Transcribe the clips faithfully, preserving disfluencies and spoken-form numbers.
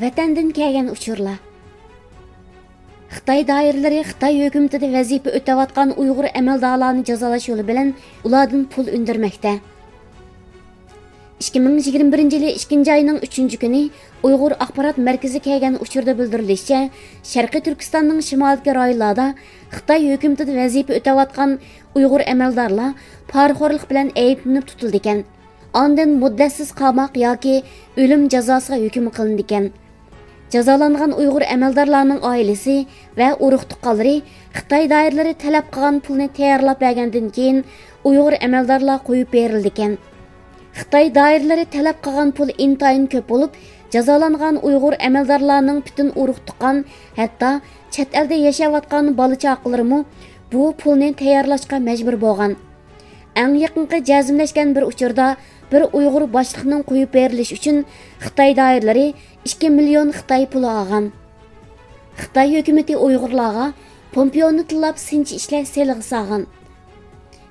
ۋەتەندىن كەلگەن ئۇچۇرلار. خىتاي دائىرىلىرى خىتاي ھۆكۈمىتىدە ۋەزىپە ئۆتەۋاتقان ئۇيغۇر ئەمەلدارلارنى جازالاش يولى بىلەن ئۇلاردىن پۇل ئۈندۈرمەكتە. ئىككى مىڭ يىگىرمە بىرىنچى يىلى ئىككىنچى ئاينىڭ ئۈچىنچى كۈنى ئۇيغۇر ئاخبارات مەركىزى كەلگەن ئۇچۇردا بىلدۈرۈلۈشىچە، شەرقىي تۈركىستاننىڭ شىمالىدىكى رايونلاردا خىتاي ھۆكۈمىتىدە ۋەزىپە ئۆتەۋاتقان ئۇيغۇر ئەمەلدارلار پارىخورلۇق بىلەن ئەيىبلىنىپ تۇتۇلىدىكەن. ئاندىن مۇددەتسىز قاماق ياكى ئۆلۈم جازاسىغا ھۆكۈم قىلىنىدىكەن. جازالانغان ئۇيغۇر ئەمەلدارلارنىڭ ئائىلىسى ۋە ئۇرۇق-تۇغقانلىرى خىتاي دائىرىلىرى تەلەپ قىلغان پۇلنى تەييارلاپ بەرگەندىن كېيىن، ئۇيغۇر ئەمەلدارلار قويۇپ بېرىلىدىكەن. خىتاي دائىرىلىرى تەلەپ قىلغان پۇل ئىنتايىن كۆپ بولۇپ، جازالانغان ئۇيغۇر ئەمەلدارلارنىڭ پۈتۈن ئۇرۇق-تۇغقان، ھەتتا چەت ئەلدە ياشاۋاتقان بالا-چاقىلىرىمۇ بۇ پۇلنى تەييارلاشقا مەجبۇر بولغان. ئەڭ يېقىنقى جەزملەشكەن بىر ئۇچۇردا بىر ئۇيغۇر باشلىقنىڭ قويۇپ بېرىلىشى ئۈچۈن خىتاي دائىرىلىرى ئىككى مىليون خىتاي پۇلى ئالغان. خىتاي ھۆكۈمىتى ئۇيغۇرلارغا پومپېئونى تىللاپ سىنچى ئىشلەش سېلىغا سالغان.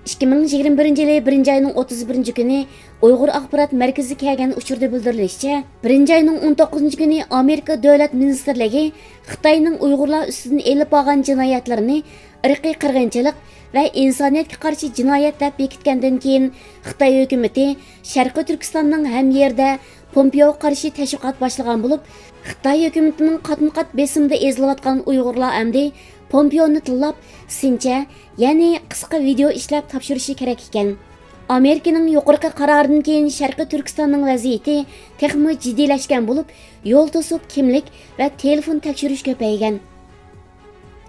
ئىككى مىڭ يىگىرمە بىرىنچى يىلى بىرىنچى ئاينىڭ ئوتتۇز بىرىنچى كۈنى ئۇيغۇر ئاخبارات مەركىزى كەلگەن ئۇچۇردا بىلدۈرۈلۈشىچە، بىرىنچى ئاينىڭ ئون توققۇزىنچى كۈنى ئامېرىكا دۆلەت مىنىستىرلىكى خىتاينىڭ ئۇيغۇرلار ئۈستىدىن ئېلىپ بارغان جىنايەتلىرىنى ئىرقىي قىرغىنچىلىق ۋە ئىنسانىيەتكە قارشى جىنايەت دەپ بېكىتكەندىن كېيىن، خىتاي ھۆكۈمىتى شەرقىي تۈركىستاننىڭ ھەممە يېرىدە پومپېئوغا قارشى تەشۋىقات باشلىغان بولۇپ، خىتاي ھۆكۈمىتىنىڭ قاتمۇقات بېسىمىدا ئېزىلىۋاتقان ئۇيغۇرلار ئەمدى پومپېئونى تىللاپ، سىنچە، يەنى قىسقا ۋىدېئو ئىشلەپ تاپشۇرۇشى كېرەك ئىكەن. ئامېرىكىنىڭ يۇقىرىقى قارارىدىن كېيىن شەرقىي تۈركىستاننىڭ ۋەزىيىتى تېخىمۇ جىددىيلەشكەن بولۇپ، يول توسۇپ كىملىك ۋە تېلېفون تەكشۈرۈش كۆپەيگەن.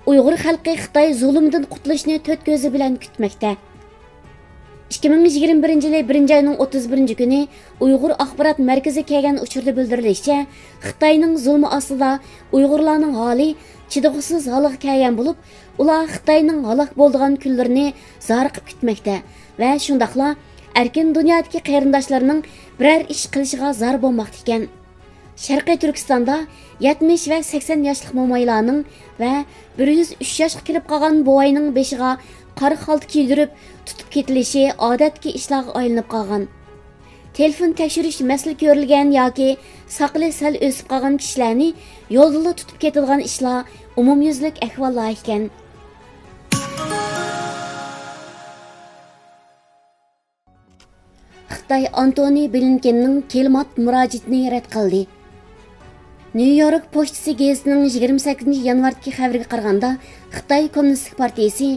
ئۇيغۇر خەلقى خىتاي زۇلۇمىدىن قۇتۇلۇشنى تۆت كۆزى بىلەن كۈتمەكتە. ئىككى مىڭ يىگىرمە بىرىنچى يىلى بىرىنچى ئاينىڭ ئوتتۇز بىرىنچى كۈنى ئۇيغۇر ئاخبارات مەركىزى كەلگەن ئۇچۇردا بىلدۈرۈلۈشىچە، خىتاينىڭ زۇلمى ئاستىدا ئۇيغۇرلارنىڭ ھالى چىدىغۇسىز ھالغا كەلگەن بولۇپ، ئۇلار خىتاينىڭ ھالاك بولىدىغان كۈنلىرىنى زارىقىپ كۈتمەكتە ۋە شۇنداقلا ئەركىن دۇنيادىكى قېرىنداشلىرىنىڭ بىرەر ئىش قىلىشىغا زار بولماقتا ئىكەن. شەرقىي تۈركىستاندا يەتمىش ۋە سەكسەن ياشلىق مومايلارنىڭ ۋە بىر يۈز ئۈچ ياشقا كىرىپ قالغان بوۋاينىڭ بېشىغا قارا خالتا كىيدۈرۈپ تۇتۇپ كېتىلىشى ئادەتتىكى ئىشلارغا ئايلىنىپ قالغان. تېلېفون تەكشۈرۈش مەسىلە كۆرۈلگەن ياكى ساقىلى سەل ئۆسۈپ قالغان كىشىلەرنى يولدىلا تۇتۇپ كېتىدىغان ئىشلار ئومۇميۈزلۈك ئەھۋاللار ئىكەن. خىتاي ئانتونى بلىنكېننىڭ كىلىمات مۇراجىئىتىنى رەت قىلدى. نيۇ يورك پوچتىسى گېزىتىنىڭ يىگىرمە سەككىزىنچى يانۋاردىكى خەۋىرىگە قارىغاندا، خىتاي كوممۇنىستىك پارتىيىسى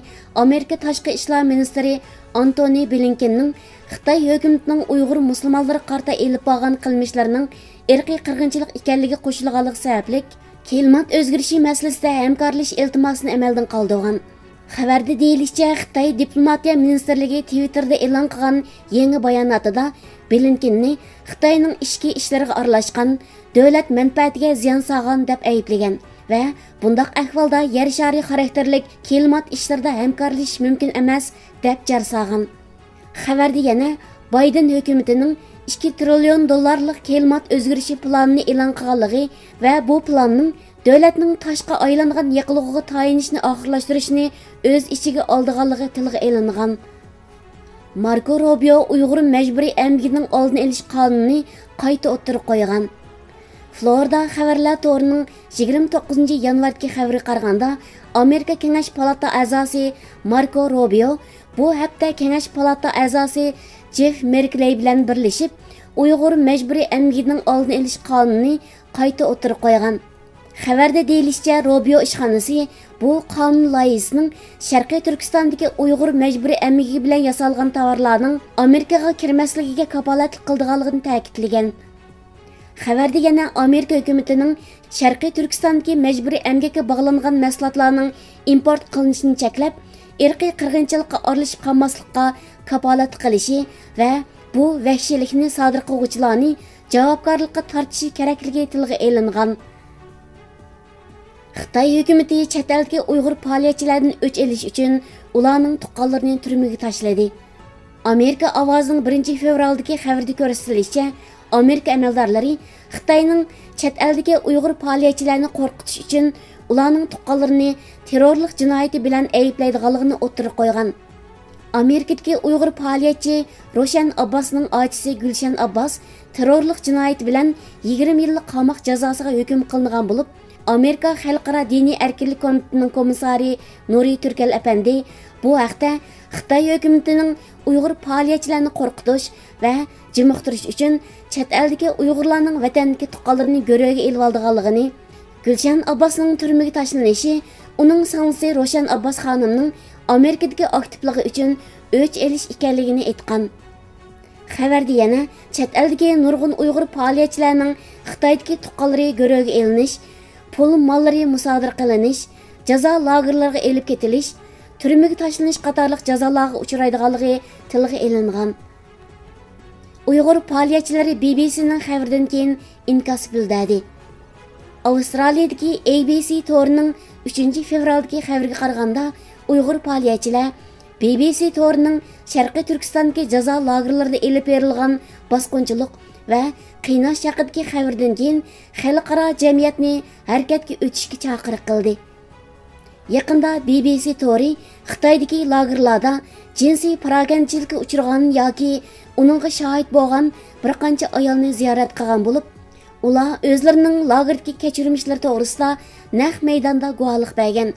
ئامېرىكا تاشقى ئىشلار مىنىستىرى ئانتونى بلىنكېننىڭ خىتاي ھۆكۈمىتىنىڭ ئۇيغۇر مۇسۇلمانلىرىغا قارىتا ئېلىپ بارغان قىلمىشلىرىنىڭ ئىرقىي قىرغىنچىلىق ئىكەنلىكى قوشۇلغانلىقى سەۋەبلىك، كىلىمات ئۆزگىرىشى مەسىلىسىدە ھەمكارلىشىش ئىلتىماسىنى ئەمەلدىن قالدۇرغان. خەۋەردە دېيىلىشىچە، خىتاي دىپلوماتىيە مىنىستىرلىكى تىۋىتتېردا ئېلان قىلغان يېڭى باياناتىدا بلىنكېننى خىتاينىڭ ئىچكى ئىشلىرىغا ئارىلاشقان، دۆلەت مەنپەئەتىگە زىيان سالغان دەپ ئەيىبلىگەن ۋە بۇنداق ئەھۋالدا يەر شارى خاراكتېرلىك كىلىمات ئىشلىرىدا ھەمكارلىشىش مۇمكىن ئەمەس دەپ جار سالغان. خەۋەردە يەنە بايدېن ھۆكۈمىتىنىڭ ئىككى تىرىليون دوللارلىق كىلىمات ئۆزگىرىشى پىلانىنى ئېلان قىلغانلىقى ۋە بۇ پىلاننىڭ دۆلەتنىڭ تاشقا ئايلانغان يېقىلغۇغا تايىنىشنى ئاخىرلاشتۇرۇشنى ئۆز ئىچىگە ئالىدىغانلىقى تىلغا ئېلىنغان. ماركو روبىيو ئۇيغۇر مەجبۇرىي ئەمگىكىنىڭ ئالدىنى ئېلىش قانۇنىنى قايتا ئوتتۇرىغا قويغان. فلورىدا خەۋەرلەر تورىنىڭ يىگىرمە توققۇزىنچى يانۋاردىكى خەۋىرىگە قارىغاندا، ئامېرىكا كېڭەش پالاتا ئەزاسى ماركو روبىيو بۇ ھەپتە كېڭەش پالاتا ئەزاسى جېف مېركلېي بىلەن بىرلىشىپ، ئۇيغۇر مەجبۇرىي ئەمگىكىنىڭ ئالدىنى ئېلىش قانۇنىنى قايتا ئوتتۇرىغا قويغان. خەۋەردە دېيىلىشىچە، روبىيو ئىشخانىسى بۇ قانۇن لايىھىسىنىڭ شەرقىي تۈركىستاندىكى ئۇيغۇر مەجبۇرىي ئەمگىكى بىلەن ياسالغان تاۋارلارنىڭ ئامېرىكىغا كىرمەسلىكىگە كاپالەتلىك قىلىدىغانلىقىنى تەكىتلىگەن. خەۋەردە يەنە ئامېرىكا ھۆكۈمىتىنىڭ شەرقىي تۈركىستاندىكى مەجبۇرىي ئەمگەككە باغلانغان مەھسۇلاتلارنىڭ ئىمپورت قىلىنىشىنى چەكلەپ، ئىرقىي قىرغىنچىلىققا ئارىلىشىپ قالماسلىققا كاپالەتلىك قىلىشى ۋە بۇ ۋەھشىيلىكنى سادىر قىلغۇچىلارنى جاۋابكارلىققا تارتىشى كېرەكلىكى تىلغا ئېلىنغان. خىتاي ھۆكۈمىتى چەت ئەلدىكى ئۇيغۇر پائالىيەتچىلەردىن ئۆچ ئېلىش ئۈچۈن ئۇلارنىڭ تۇغقانلىرىنى تۈرمىگە تاشلىدى. ئامېرىكا ئاۋازىنىڭ بىرىنچى فېۋرالدىكى خەۋىرىدە كۆرسىتىلىشىچە، ئامېرىكا ئەمەلدارلىرى خىتاينىڭ چەت ئەلدىكى ئۇيغۇر پائالىيەتچىلەرنى قورقۇتۇش ئۈچۈن ئۇلارنىڭ تۇغقانلىرىنى تېررورلۇق جىنايىتى بىلەن ئەيىبلەيدىغانلىقىنى ئوتتۇرىغا قويغان. ئامېرىكىدىكى ئۇيغۇر پائالىيەتچى روشەن ئابباسنىڭ ئاچىسى گۈلشەن ئابباس تېررورلۇق جىنايىتى بىلەن يىگىرمە يىللىق قاماق جازاسىغا ھۆكۈم قىلىنغان بولۇپ، ئامېرىكا خەلقئارا دىنىي ئەركىنلىك كومىتېتىنىڭ كومىسسارى نۇرى تۈركەل ئەپەندى بۇ ھەقتە خىتاي ھۆكۈمىتىنىڭ ئۇيغۇر پائالىيەتچىلەرنى قورقۇتۇش ۋە جىمىقتۇرۇش ئۈچۈن چەت ئەلدىكى ئۇيغۇرلارنىڭ ۋەتەندىكى تۇغقانلىرىنى گۆرۈگە ئېلىۋالىدىغانلىقىنى، گۈلشەن ئابباسنىڭ تۈرمىگە تاشلىنىشى ئۇنىڭ سىڭلىسى روشەن ئابباس خانىمنىڭ ئامېرىكىدىكى ئاكتىپلىقى ئۈچۈن ئۆچ ئېلىش ئىكەنلىكىنى ئېيتقان. خەۋەردە يەنە چەت ئەلدىكى نۇرغۇن ئۇيغۇر پائالىيەتچىلەرنىڭ خىتايدىكى تۇغقانلىرى گۆرۈگە ئېلىنىش، پۇل ماللىرى مۇسادىرە قىلىنىش، جازا لاگېرلىرىغا ئېلىپ كېتىلىش، تۈرمىگە تاشلىنىش قاتارلىق جازالارغا ئۇچرايدىغانلىقى تىلغا ئېلىنغان. ئۇيغۇر پائالىيەتچىلىرى بى بى سىنىڭ خەۋىرىدىن كېيىن ئىنكاس بىلدۈردى. ئاۋسترالىيىدىكى ئەي بى سى تورىنىڭ ئۈچىنچى فېۋرالدىكى خەۋىرىگە قارىغاندا، ئۇيغۇر پائالىيەتچىلەر بى بى سى تورىنىڭ شەرقىي تۈركىستاندىكى جازا لاگېرلىرىدا ئېلىپ بېرىلغان باسقۇنچىلىق ۋە قىيناش ھەققىدىكى خەۋىرىدىن كېيىن خەلقئارا جەمئىيەتنى ھەرىكەتكە ئۆتۈشكە چاقىرىق قىلدى. يېقىندا بى بى سى تورى خىتايدىكى لاگېرلاردا جىنسىي پاراكەندىچىلىككە ئۇچرىغان ياكى ئۇنىڭغا شاھىت بولغان بىر قانچە ئايالنى زىيارەت قىلغان بولۇپ، ئۇلار ئۆزلىرىنىڭ لاگېردىكى كەچۈرمىشلىرى توغرىسىدا نەق مەيداندا گۇۋاھلىق بەرگەن.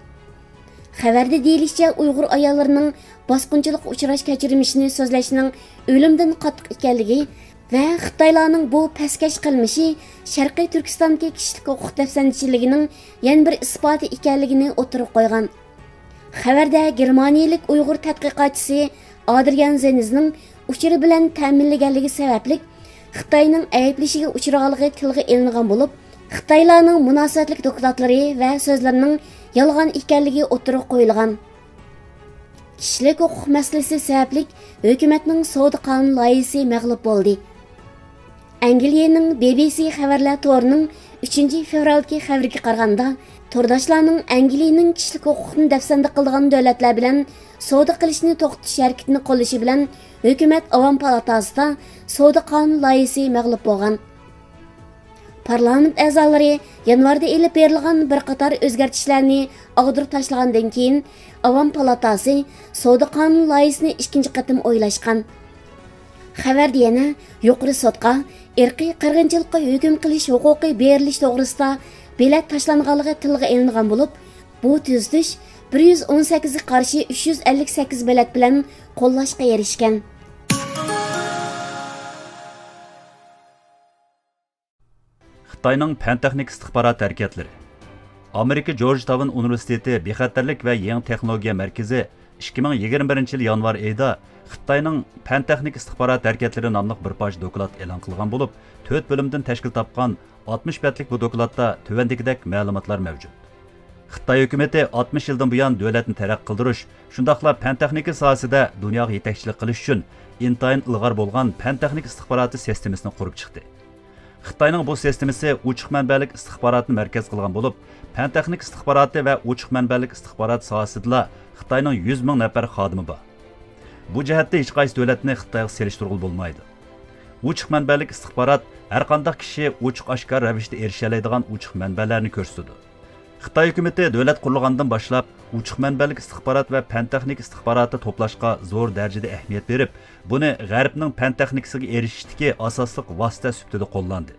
خەۋەردە دېيىلىشىچە، ئۇيغۇر ئاياللىرىنىڭ باسقۇنچىلىققا ئۇچراش كەچۈرمىشىنى سۆزلەشنىڭ ئۆلۈمدىن قاتتىق ئىكەنلىكى ۋە خىتايلارنىڭ بۇ پەسكەش قىلمىشى شەرقىي تۈركىستاندىكى كىشىلىك ھوقۇق دەپسەندىچىلىكىنىڭ يەنە بىر ئىسپاتى ئىكەنلىكىنى ئوتتۇرىغا قويغان. خەۋەردە گېرمانىيىلىك ئۇيغۇر تەتقىقاتچىسى ئادرىيان زېنزنىڭ ئۇچۇرى بىلەن تەمىنلىگەنلىكى سەۋەبلىك، خىتاينىڭ ئەيىبلىشىگە ئۇچرىغانلىقى تىلغا ئېلىنغان بولۇپ، خىتايلارنىڭ مۇناسىۋەتلىك دوكلاتلىرى ۋە سۆزلىرىنىڭ يالغان ئىكەنلىكى ئوتتۇرىغا قويۇلغان. كىشىلىك ھوقۇق مەسىلىسى سەۋەبلىك ھۆكۈمەتنىڭ سودا قانۇن لايىھىسى مەغلۇپ بولدى. ئەنگلىيەنىڭ بى بى سى خەۋەرلەر تورىنىڭ ئۈچىنچى فېۋرالدىكى خەۋىرىگە قارىغاندا، تورداشلارنىڭ ئەنگلىيەنىڭ كىشىلىك ھوقۇقنى دەپسەندە قىلىدىغان دۆلەتلەر بىلەن سودا قىلىشنى توختىتىش ھەرىكىتىنى قوللىشى بىلەن ھۆكۈمەت ئاۋام پالاتاسىدا سودا قانۇن لايىھىسى مەغلۇپ بولغان. پارلامېنت ئەزالىرى يانۋاردا ئېلىپ بېرىلغان بىر قاتار ئۆزگەرتىشلەرنى ئاغدۇرۇپ تاشلىغاندىن كېيىن، ئاۋام پالاتاسى سودا قانۇن لايىھىسىنى ئىككىنچى قېتىم ئويلاشقان. خەۋەردە يەنە يۇقىرى سوتقا ئىرقىي قىرغىنچىلىققا ھۆكۈم قىلىش ھوقۇقى بېرىلىش توغرىسىدا بېلەت تاشلانغانلىقى تىلغا ئېلىنغان بولۇپ، بۇ تۈزىتىش بىر يۈز ئون سەككىزگە قارشى ئۈچ يۈز ئەللىك سەككىز بېلەت بىلەن قوللاشقا ئېرىشكەن. خىتاينىڭ پەن-تېخنىكا ئىستىخبارات ھەرىكەتلىرى. ئامېرىكا جورجتاۋن ئۇنىۋېرسىتېتى بىخەتەرلىك ۋە يېڭى تېخنولوگىيە مەركىزى ئىككى مىڭ يىگىرمە بىرىنچى يىل يانۋار ئېيىدا خىتاينىڭ پەن-تېخنىكا ئىستىخبارات ھەرىكەتلىرى ناملىق بىر پارچە دوكلات ئېلان قىلغان بولۇپ، تۆت بۆلۈمدىن تەشكىل تاپقان ئاتمىش بەتلىك بۇ دوكلاتتا تۆۋەندىكىدەك مەلۇماتلار مەۋجۇت. خىتاي ھۆكۈمىتى ئاتمىش يىلدىن بۇيان دۆلەتنى تەرەققىي قىلدۇرۇش، شۇنداقلا پەن-تېخنىكا ساھەسىدە دۇنياغا يېتەكچىلىك قىلىش ئۈچۈن ئىنتايىن ئىلغار بولغان پەن-تېخنىكا ئىستىخباراتى سىستېمىسىنى قۇرۇپ چىقتى. خىتاينىڭ بۇ سىستېمىسى ئوچۇق مەنبەلىك ئىستىخباراتنى مەركەز قىلغان بولۇپ، پەن-تېخنىك ئىستىخباراتى ۋە ئوچۇق مەنبەلىك ئىستىخبارات ساھەسىدىلا خىتاينىڭ يۈز مىڭ نەپەر خادىمى بار. بۇ جەھەتتە ھېچقايسى دۆلەتنى خىتايغا سېلىشتۇرغىلى بولمايدۇ. ئوچۇق مەنبەلىك ئىستىخبارات ھەرقانداق كىشى ئوچۇق-ئاشكارا رەۋىشتە ئېرىشەلەيدىغان ئوچۇق مەنبەلەرنى كۆرسىتىدۇ. خىتاي ھۆكۈمىتى دۆلەت قۇرۇلغاندىن باشلاپ ئوچۇق مەنبەلىك ئىستىخبارات ۋە پەن-تېخنىك ئىستىخباراتى توپلاشقا زور دەرىجىدە ئەھمىيەت بېرىپ، بۇنى غەربنىڭ پەن-تېخنىكىسىغا ئېرىشىشتىكى ئاساسلىق ۋاسىتە سۈپىتىدە قوللاندى.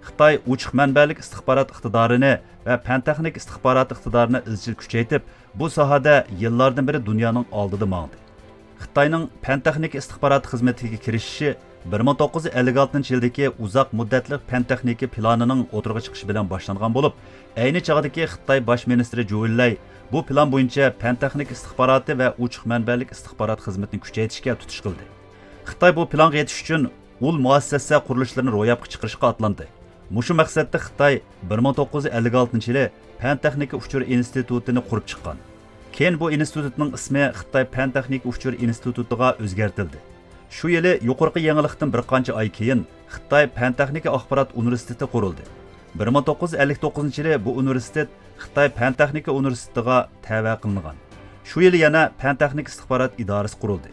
خىتاي ئوچۇق مەنبەلىك ئىستىخبارات ئىقتىدارىنى ۋە پەن-تېخنىك ئىستىخبارات ئىقتىدارىنى ئىزچىل كۈچەيتىپ، بۇ ساھەدە يىللاردىن بېرى دۇنيانىڭ ئالدىدا ماڭدى. خىتاينىڭ پەن-تېخنىكا ئىستىخبارات خىزمىتىگە كىرىشىشى بىر مىڭ توققۇز يۈز ئەللىك ئالتىنچى يىلدىكى ئۇزاق مۇددەتلىك پەن-تېخنىكا پىلانىنىڭ ئوتتۇرىغا چىقىشى بىلەن باشلانغان بولۇپ، ئەينى چاغدىكى خىتاي باش مىنىستىرى جۇ ئېنلەي بۇ پىلان بويىچە پەن-تېخنىكا ئىستىخباراتى ۋە ئوچۇق مەنبەلىك ئىستىخبارات خىزمىتىنى كۈچەيتىشكە تۇتۇش قىلدى. خىتاي بۇ پىلانغا يېتىش ئۈچۈن ئۇل مۇئەسسەسە قۇرۇلۇشلىرىنى روياپقا چىقىرىشقا ئاتلاندى. مۇشۇ مەقسەتتە خىتاي بىر مىڭ توققۇز يۈز ئەللىك ئالتىنچى يىلى پەن-تېخنىكا ئۇچۇر ئىنستىتۇتىنى قۇرۇپ چىققان. كېيىن بۇ ئىنستىتۇتنىڭ ئىسمى خىتاي پەن-تېخنىكا ئۇچۇر ئىنستىتۇتىغا ئۆزگەرتىلدى. شۇ يىلى يۇقىرىقى يېڭىلىقتىن بىر قانچە ئاي كېيىن خىتاي پەن-تېخنىكا ئاخبارات ئۇنىۋېرسىتېتى قۇرۇلدى. بىر مىڭ توققۇز يۈز ئەللىك توققۇزىنچى يىلى بۇ ئۇنىۋېرسىتېت خىتاي پەن-تېخنىكا ئۇنىۋېرسىتېتىغا تەۋە قىلىنغان. شۇ يىلى يەنە پەن-تېخنىكا ئىستىخبارات ئىدارىسى قۇرۇلدى.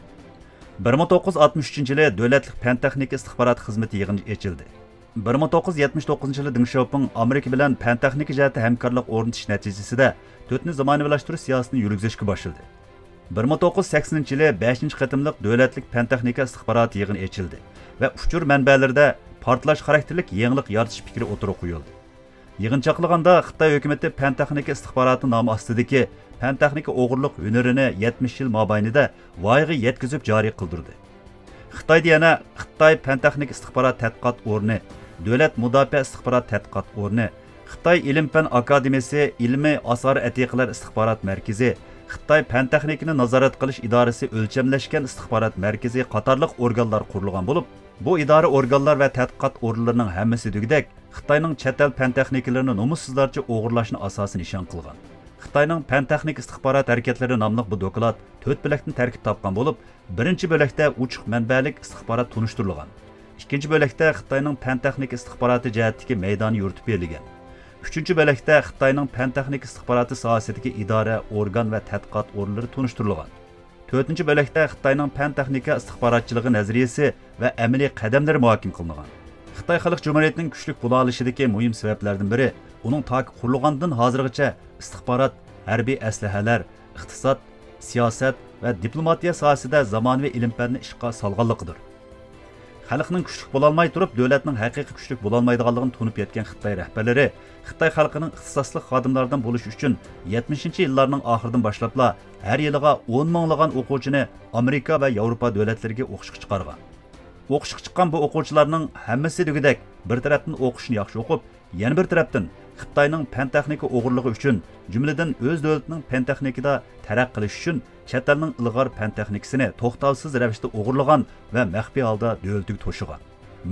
بىر مىڭ توققۇز يۈز ئاتمىش ئۈچىنچى يىلى دۆلەتلىك پەن-تېخنىكا ئىستىخبارات خىزمىتى يىغىنى ئېچىلدى. بىر مىڭ توققۇز يۈز يەتمىش توققۇزىنچى يىلى دېڭ شياۋپىڭ ئامېرىكا بىلەن پەن-تېخنىكا جەھەتتە ھەمكارلىق ئورنىتىش نەتىجىسىدە تۆتىنچى زامانىۋىلاشتۇرۇش سىياسىتىنى يۈرگۈزۈشكە باشلىدى. بىر مىڭ توققۇز يۈز سەكسىنىنچى يىلى بەشىنچى قېتىملىق دۆلەتلىك پەن-تېخنىكا ئىستىخباراتى يىغىنى ئېچىلدى ۋە ئۇچۇر مەنبەلىرىدە پارتلاش خاراكتېرلىك يېڭىلىق يارىتىش پىكرى ئوتتۇرىغا قويۇلدى. يىغىن چاقلىغاندا، خىتاي ھۆكۈمىتى پەن-تېخنىكا ئىستىخباراتى نامى ئاستىدىكى پەن-تېخنىكا ئوغرىلىق ھۈنىرىنى يەتمىش يىل مابەينىدە ۋايىغا يەتكۈزۈپ جارى قىلدۇردى. خىتايدا يەنە خىتاي پەن-تېخنىكا ئىستىخبارات تەتقىقات ئورنى، دۆلەت مۇداپىئە ئىستىخبارات تەتقىقات ئورنى، خىتاي ئىلىم-پەن ئاكادېمىيىسى ئىلمىي ئاسار ئەتىقىلەر ئىستىخبارات مەركىزى، خىتاي پەن-تېخنىكىنى نازارەت قىلىش ئىدارىسى ئۆلچەملەشكەن ئىستىخبارات مەركىزى قاتارلىق ئورگانلار قۇرۇلغان بولۇپ، بۇ ئىدارە ئورگانلار ۋە تەتقىقات ئورۇنلىرىنىڭ ھەممىسى دېگۈدەك خىتاينىڭ چەت ئەل پەن-تېخنىكىلىرىنى نومۇسسىزلارچە ئوغرىلاشنى ئاساسىي نىشان قىلغان. خىتاينىڭ پەن-تېخنىكا ئىستىخبارات ھەرىكەتلىرى ناملىق بۇ دوكلات تۆت بۆلەكتىن تەركىب تاپقان بولۇپ، بىرىنچى بۆلەكتە ئوچۇق مەنبەلىك ئىستىخبارات تونۇشتۇرۇلغان. ئىككىنچى بۆلەكتە خىتاينىڭ پەن-تېخنىكا ئىستىخباراتى جەھەتتىكى مەيدانى يورۇتۇپ بېرىلگەن. ئۈچىنچى بۆلەكتە خىتاينىڭ پەن-تېخنىكا ئىستىخباراتى ساھەسىدىكى ئىدارە، ئورگان ۋە تەتقىقات ئورۇنلىرى تونۇشتۇرۇلغان. تۆتىنچى بۆلەكتە خىتاينىڭ پەن-تېخنىكا ئىستىخباراتچىلىقى نەزەرىيىسى ۋە ئەمەلىي قەدەملىرى مۇھاكىمە قىلىنغان. خىتاي خەلق جۇمھۇرىيىتىنىڭ كۈچلۈك بولالىشىدىكى مۇھىم سەۋەبلەردىن بىرى، ئۇنىڭ تاكى قۇرۇلغاندىن ھازىرغىچە ئىستىخبارات، ھەربىي ئەسلىھەلەر، ئىقتىساد، سىياسەت ۋە دىپلوماتىيە ساھەسىدە زامانىۋى ئىلىم-پەننى ئىشقا سالغانلىقىدۇر. خەلقنىڭ كۈچلۈك بولالماي تۇرۇپ، دۆلەتنىڭ ھەقىقىي كۈچلۈك بولالمايدىغانلىقىنى تونۇپ يەتكەن خىتاي رەھبەرلىرى خىتاي خەلقىنىڭ ئىختىساسلىق خادىملاردىن بولۇشى ئۈچۈن يەتمىشىنچى يىللارنىڭ ئاخىرىدىن باشلاپلا ھەر يىلىغا ئون مىڭلىغان ئوقۇغۇچىنى ئامېرىكا ۋە ياۋروپا دۆلەتلىرىگە ئوقۇشقا چىقارغان. ئوقۇشقا چىققان بۇ ئوقۇغۇچىلارنىڭ ھەممىسى دېگۈدەك بىر تەرەپتىن ئوقۇشنى ياخشى ئوقۇپ، يەنە بىر تەرەپتىن خىتاينىڭ پەن-تېخنىكا ئوغرىلىقى ئۈچۈن، جۈملىدىن ئۆز دۆلىتىنىڭ پەن-تېخنىكىدا تەرەققىي قىلىشى ئۈچۈن چەت ئەلنىڭ ئىلغار پەن-تېخنىكىسىنى توختاۋسىز رەۋىشتە ئوغرىلىغان ۋە مەخپىي ھالدا دۆلىتىگە توشۇغان.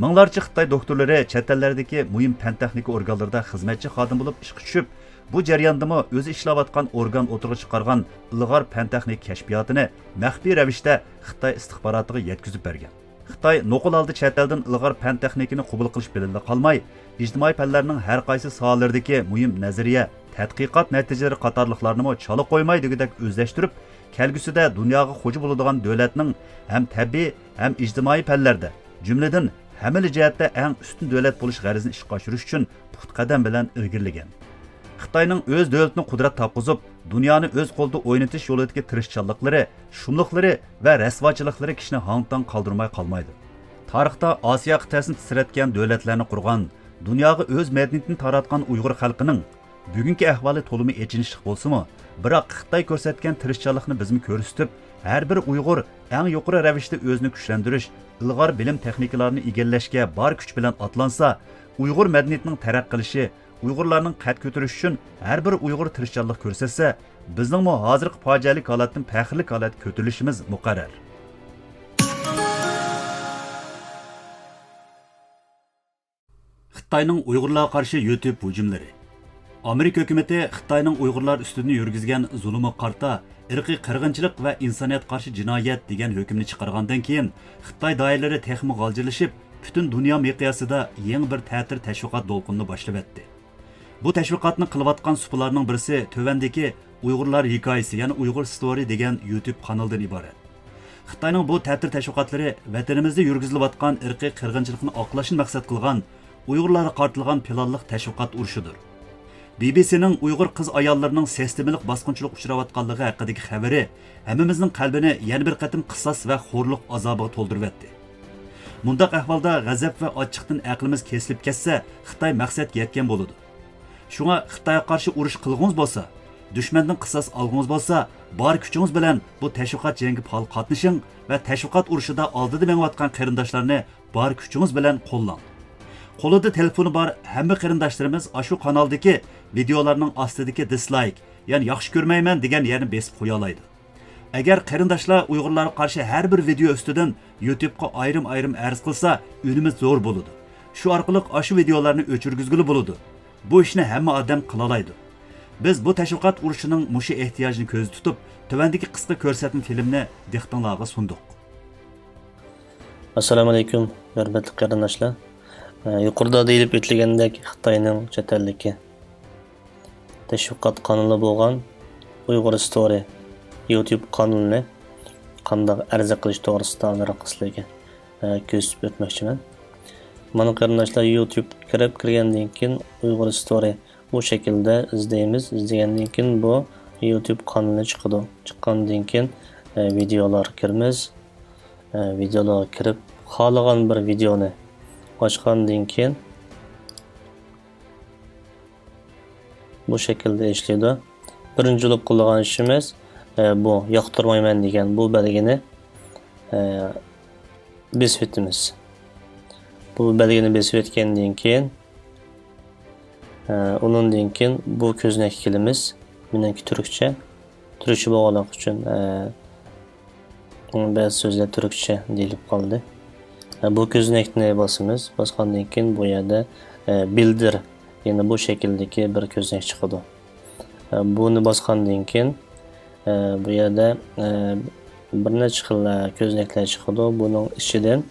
مىڭلارچە خىتاي دوكتورلىرى چەت ئەللەردىكى مۇھىم پەن-تېخنىكا ئورگانلىرىدا خىزمەتچى خادىم بولۇپ ئىشقا چۈشۈپ، بۇ جەرياندىمۇ ئۆزى ئىشلەۋاتقان ئورگان ئوتتۇرىغا چىقارغان ئىلغار پەن-تېخنىكا كەشپىياتىنى مەخپىي رەۋىشتە خىتاي ئىستىخباراتىغا يەتكۈزۈپ بەرگەن. خىتاي نوقۇل ھالدا چەت ئەلدىن ئىلغار پەن-تېخنىكىنى قوبۇل قىلىش بىلەنلا قالماي، ئىجتىمائىي پەنلەرنىڭ ھەر قايسى ساھەلىرىدىكى مۇھىم نەزەرىيە، تەتقىقات نەتىجىلىرى قاتارلىقلارنىمۇ چالا قويماي دېگۈدەك ئۆزلەشتۈرۈپ، كەلگۈسىدە دۇنياغا خوجا بولىدىغان دۆلەتنىڭ ھەم تەبىئىي، ھەم ئىجتىمائىي پەنلەردە، جۈملىدىن ھەممىلا جەھەتتە ئەڭ ئۈستۈن دۆلەت بولۇش غەرىزىنى ئىشقا ئاشۇرۇش ئۈچۈن پۇختا قەدەم بىلەن ئىلگىرىلىگەن. خىتاينىڭ ئۆز دۆلىتىنى قۇدرەت تاپقۇزۇپ، دۇنيانى ئۆز قولىدا ئوينىتىش يولىدىكى تىرىشچانلىقلىرى، شۇملۇقلىرى ۋە رەسۋاچىلىقلىرى كىشىنى ھاڭ-تاڭ قالدۇرماي قالمايدۇ. تارىختا ئاسىيا قىتئەسىنى تىترەتكەن دۆلەتلەرنى قۇرغان، دۇنياغا ئۆز مەدەنىيىتىنى تاراتقان ئۇيغۇر خەلقىنىڭ بۈگۈنكى ئەھۋالى تولىمۇ ئېچىنىشلىق بولسىمۇ، بىراق خىتاي كۆرسەتكەن تىرىشچانلىقنى بىزمۇ كۆرسىتىپ، ھەر بىر ئۇيغۇر ئەڭ يۇقىرى رەۋىشتە ئۆزىنى كۈچلەندۈرۈش، ئىلغار بىلىم تېخنىكىلارنى ئىگىلەشكە بار كۈچ بىلەن ئاتلانسا، ئۇيغۇر مەدەنىيىتىنىڭ تەرەققىي قىلىشى، ئۇيغۇرلارنىڭ قەد كۆتۈرۈشى ئۈچۈن ھەر بىر ئۇيغۇر تىرىشچانلىق كۆرسەتسە، بىزنىڭمۇ ھازىرقى پاجىئەلىك ھالەتتىن پەخىرلىك ھالەتكە كۆتۈرۈلۈشىمىز مۇقەررەر. خىتاينىڭ ئۇيغۇرلارغا قارشى يۇتۇب ھۇجۇملىرى. ئامېرىكا ھۆكۈمىتى خىتاينىڭ ئۇيغۇرلار ئۈستىدىن يۈرگۈزگەن زۇلۇمىغا قارىتا ئىرقىي قىرغىنچىلىق ۋە ئىنسانىيەتكە قارشى جىنايەت دېگەن ھۆكۈمنى چىقارغاندىن كېيىن، خىتاي دائىرىلىرى تېخىمۇ غالجىرلىشىپ، پۈتۈن دۇنيا مىقياسىدا يېڭى بىر تەتۈر تەشۋىقات دولقۇنىنى باشلىۋەتتى. بۇ تەشۋىقاتنى قىلىۋاتقان سۇپىلارنىڭ بىرسى تۆۋەندىكى ئۇيغۇرلار ھېكايىسى، يەنى ئۇيغۇر ستورى دېگەن يۇتۇب قانىلىدىن ئىبارەت. خىتاينىڭ بۇ تەتۈر تەشۋىقاتلىرى ۋەتىنىمىزدە يۈرگۈزۈلۈۋاتقان ئىرقىي قىرغىنچىلىقنى ئاقلاشنى مەقسەت قىلغان ئۇيغۇرلارغا قارىتىلغان پىلانلىق تەشۋىقات ئۇرۇشىدۇر. بى بى سىنىڭ ئۇيغۇر قىز-ئاياللىرىنىڭ سىستېمىلىق باسقۇنچىلىققا ئۇچراۋاتقانلىقى ھەققىدىكى خەۋىرى ھەممىمىزنىڭ قەلبىنى يەنە بىر قېتىم قىساس ۋە خورلۇق ئازابىغا تولدۇرۇۋەتتى. مۇنداق ئەھۋالدا غەزەپ ۋە ئاچچىقتىن ئەقلىمىز كېسىلىپ كەتسە، خىتاي مەقسەتكە يەتكەن بولىدۇ. شۇڭا خىتايغا قارشى ئۇرۇش قىلغۇڭىز بولسا، دۈشمەندىن قىساس ئالغۇڭىز بولسا، بار كۈچىڭىز بىلەن بۇ تەشۋىقات جەڭگە پائال قاتنىشىڭ ۋە تەشۋىقات ئۇرۇشىدا ئالدىدا مېڭىۋاتقان قېرىنداشلارنى بار كۈچىڭىز بىلەن قوللاڭ. قولىدا تېلېفونى بار ھەممە قېرىنداشلىرىمىز ئاشۇ قانالدىكى ۋىدېئولارنىڭ ئاستىدىكى دىسلايك، يەنى ياخشى كۆرمەيمەن دېگەن يەرنى بېسىپ قويالايدۇ. ئەگەر قېرىنداشلار ئۇيغۇرلارغا قارشى ھەر بىر ۋىدېئو ئۈستىدىن يۇتۇبقا ئايرىم-ئايرىم ئەرز قىلسا، ئۈنۈمى زور بولىدۇ. شۇ ئارقىلىق ئاشۇ ۋىدېئولارنى ئۆچۈرگۈزگىلى بولىدۇ. بۇ ئىشنى ھەممە ئادەم قىلالايدۇ. بىز بۇ تەشۋىقات ئۇرۇشىنىڭ مۇشۇ ئېھتىياجىنى كۆزدە تۇتۇپ، تۆۋەندىكى قىسقا كۆرسەتمە فىلىمنى دىققىتىڭلارغا سۇندۇق. ئەسسالامۇ ئەلەيكۇم، ھۆرمەتلىك قېرىنداشلار. يۇقىرىدا دېيىلىپ ئۆتۈلگەندەك، خىتاينىڭ چەت ئەلدىكى تەشۋىقات قانىلى بولغان ئۇيغۇر ستورى يۇتيۇب قانىلىنى قانداق ئەرزە قىلىش توغرىسىدا ئازراق سىلەرگە، ئە، كۆرسىتىپ ئۆتمەكچىمەن. مانا قېرىنداشلار، يۇتيۇبقا كىرىپ كىرگەندىن كېيىن ئۇيغۇر ستورى بۇ شەكىلدە ئىزدەيمىز. ئىزدىگەندىن كېيىن بۇ يۇتيۇب قانىلى چىقىدۇ. چىققاندىن كېيىن، ئە، ۋىدېئولارغا كىرىمىز. ئە، ۋىدېئولارغا كىرىپ، خالىغان بىر ۋىدېئونى ئاچقاندىن كېيىن، بۇ شەكىلدە ئىشلەيدۇ. بىرىنچى بولۇپ قىلىدىغان ئىشىمىز، ئە، بۇ ياقتۇرمايمەن دېگەن بۇ بەلگىنى، ئە، بېسىۋېتىمىز. بۇ بەلگىنى بېسىۋەتكەندىن كېيىن، ئە، ئۇنىڭدىن كېيىن بۇ كۆزنەككە كېلىمىز. مېنىڭكى تۈركچە. تۈركچە بولغانلىقى ئۈچۈن، ئە، بەزى سۆزلەر تۈركچە دېيىلىپ قالدى. ئە، بۇ كۆزنەكنى باسىمىز. باسقاندىن كېيىن بۇ يەردە، ئە، بىلدىر، يەنە بۇ شەكىلدىكى بىر كۆزنەك چىقىدۇ. ئە، بۇنى باسقاندىن كېيىن، ئە، بۇ يەردە، ئە، بىر نەچچە خىل، ئە، كۆزنەكلەر چىقىدۇ. بۇنىڭ ئىچىدىن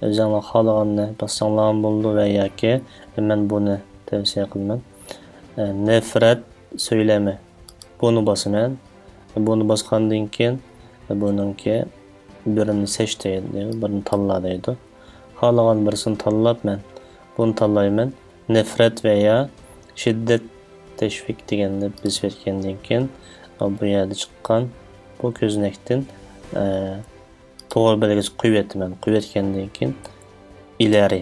ئۆزۈڭلار خالىغاننى باسساڭلارمۇ بولىدۇ ۋە ياكى مەن بۇنى تەۋسىيە قىلىمەن. ئە، نەپرەت سۆيلىمى. بۇنى باسىمەن. بۇنى باسقاندىن كېيىن بۇنىڭكى بىرىنى سەچ دەيدۇ، بىرىنى تاللا دەيدۇ. خالىغان بىرسىنى تاللاپ مەن بۇنى تاللايمەن. نەپرەت ۋە يا شىددەت تەشۋىق دېگەننى بېسىۋەتكەندىن كېيىن، بۇ يەردە چىققان بۇ كۆزنەكتىن، ئە، توغرا بەلگىسى قويۇۋېتىمەن. قويۇۋەتكەندىن كېيىن ئىلەرى.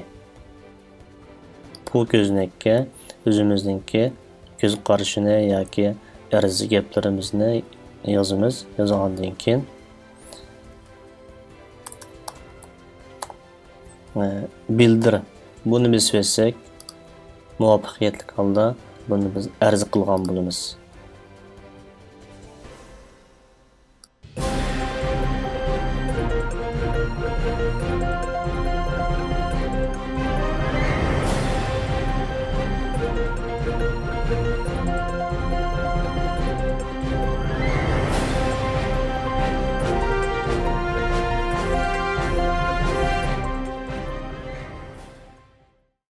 بۇ كۆزنەككە ئۆزىمىزنىڭكى كۆز قارىشىنى ياكى ئەرز گەپلىرىمىزنى يازىمىز. يازغاندىن كېيىن، ئە، بىلدىر. بۇنى بېسىۋەتسەك، مۇۋەپپەقىيەتلىك ھالدا بۇنى بىز ئەرز قىلغان بولىمىز.